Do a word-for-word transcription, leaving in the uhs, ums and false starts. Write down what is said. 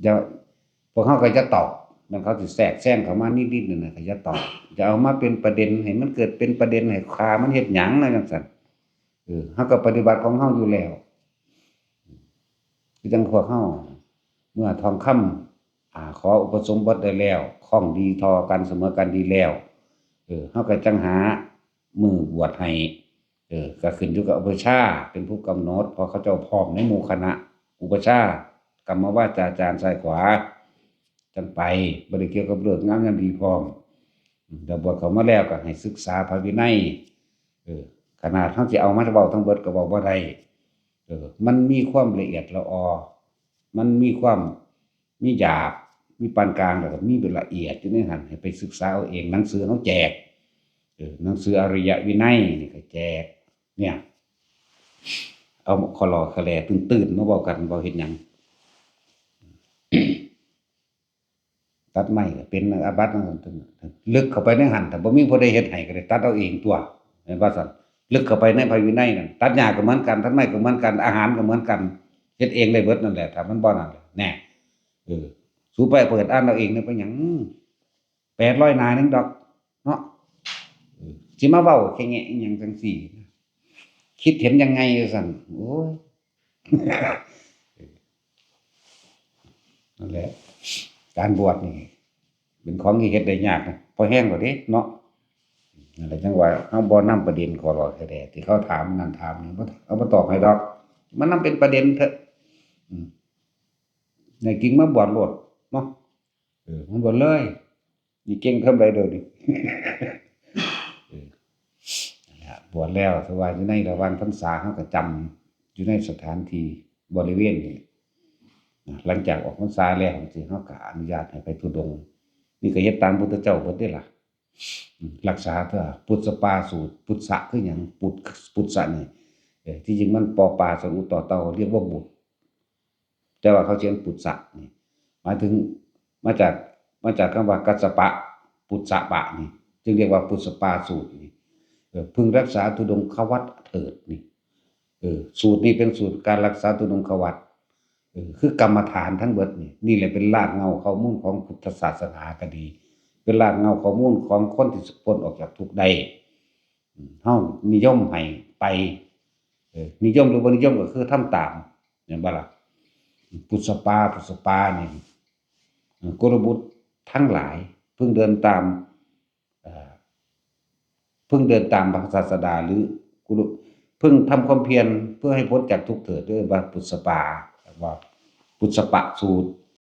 อย่า พวกเขาก็จะตอบ มันเขาสิแทรกแซงเข้ามานิดๆนั่นน่ะก็จะตอบ จะเอามาเป็นประเด็นให้มันเกิดเป็นประเด็นให้คามันเฮ็ดหยังนะจังซั่น เออ เขาก็ปฏิบัติของเขาอยู่แล้ว คือจังพวกเขา เมื่อทองคำ อ่า ขออุปสมบทได้แล้ว คล่องดีทอกันเสมอกันดีแล้ว เออ เขาก็จังหามื้อบวชให้ เออ ก็ขึ้นอยู่กับอุปัชฌาย์เป็นผู้กำหนด เพราะเขาเจ้าพร้อมในหมู่คณะอุปัชฌาย์ กรรมวาจาจารย์ซ้ายขวา จังไป บ่ได้เกี่ยวกับฤกษ์งามยามดีพร้อม อืม แล้วบวชเข้ามาแล้วก็ให้ศึกษาพระวินัย เออ ขนาดเขาสิเอามาเว้าทั้งเบิดก็เว้าบ่ได้ เออ มันมีความละเอียดละออ มันมีความ มีหยาบ มีปานกลาง แล้วก็มีเป็นละเอียดอยู่ในหั้น ให้ไปศึกษาเอาเอง หนังสือเขาแจก เออ หนังสืออริยวินัยนี่ก็แจก เนี่ย เอาข้อหล่อข้อแหล่ตื้นๆมาเว้ากัน เว้าเฮ็ดหยัง ตัดไม้ก็เป็นอาบัตินั่น ลึกเข้าไปในหั้น ถ้าบ่มีผู้ใดเฮ็ดให้ก็ได้ตัดเอาเองตัว แม่นบ่ซั่น ลึกเข้าไปในพระวินัยนั่น ตัดหญ้าก็เหมือนกัน ตัดไม้ก็เหมือนกัน อาหารก็เหมือนกัน เฮ็ดเองได้เบิดนั่นแหละ ถ้ามันบ่นั่นแหละ แน่ เออ สูไปเปิดอ่านเอาเองเนี่ย เป็นหยัง แปดร้อยหน้าหนึ่งดอก เนาะ เออ สิมาเว้าแค่แงะอิหยังจังซี่ คิดเห็นยังไงว่าซั่น โอ้ย นั่นแหละ การบวชนี่ เป็นของที่เฮ็ดได้ยากนะ พอแฮงแล้วเด้เนาะ นั่นแหละจังว่าเฮาบ่นำประเด็นข้อหล่อข้อแหล่ที่เขาถามนั่นถามนี่ บ่ เอาบ่ตอบให้ดอก มันนำเป็นประเด็นเถอะ อืม แน่จริงมาบวชโลดเนาะ เออ มันบวชเลย นี่เก่งเท่าใดเด้อนี่ เออ นั่นแหละ บวชแล้ว ถือว่าอยู่ในระหว่างพรรษา เฮาก็จำอยู่ในสถานที่บริเวณนี้นะ หลังจากออกพรรษาแล้วจังซี้ เฮาก็อนุญาตให้ไปธุดงค์ นี่ก็เฮ็ดตามพุทธเจ้าเบิดเด้ล่ะ อืม รักษาเถอะ ปุสสปาสูตร ปุสสะคือหยัง ปุส ปุสสะนี่ เออ ที่จริงมันปอปาสระอุต่อเต่า เรียกว่าบุตร แต่ว่าเขาเขียนปุสสะนี่ หมายถึง มาจาก มาจากคำว่ากัสสปะ ปุสสะปะนี่ จึงเรียกว่าปุสสปาสูตรนี่ เออ พึงรักษาธุดงควัตรเถิดนี่ เออ สูตรนี้เป็นสูตรการรักษาธุดงควัตร เออ คือกรรมฐานทั้งเบิดนี่ นี่แหละเป็นรากเหง้าข้อมูลของพุทธศาสนาก็ดี เป็นรากเหง้าข้อมูลของคนที่พ้นออกจากทุกข์ได้ อืม เฮานิยมให้ไป เออ นิยมหรือบ่นิยมก็คือทำตาม แม่นบ่ล่ะ ปุสสปา ปุสสปานี่ เออ กุลบุตรทั้งหลาย เพิ่งเดินตาม เอ่อ เพิ่งเดินตามพระศาสดา หรือกุล เพิ่งทำความเพียรเพื่อให้พ้นจากทุกข์เถิด เรียกว่าปุสสปา ว่าปุสสปะสูตร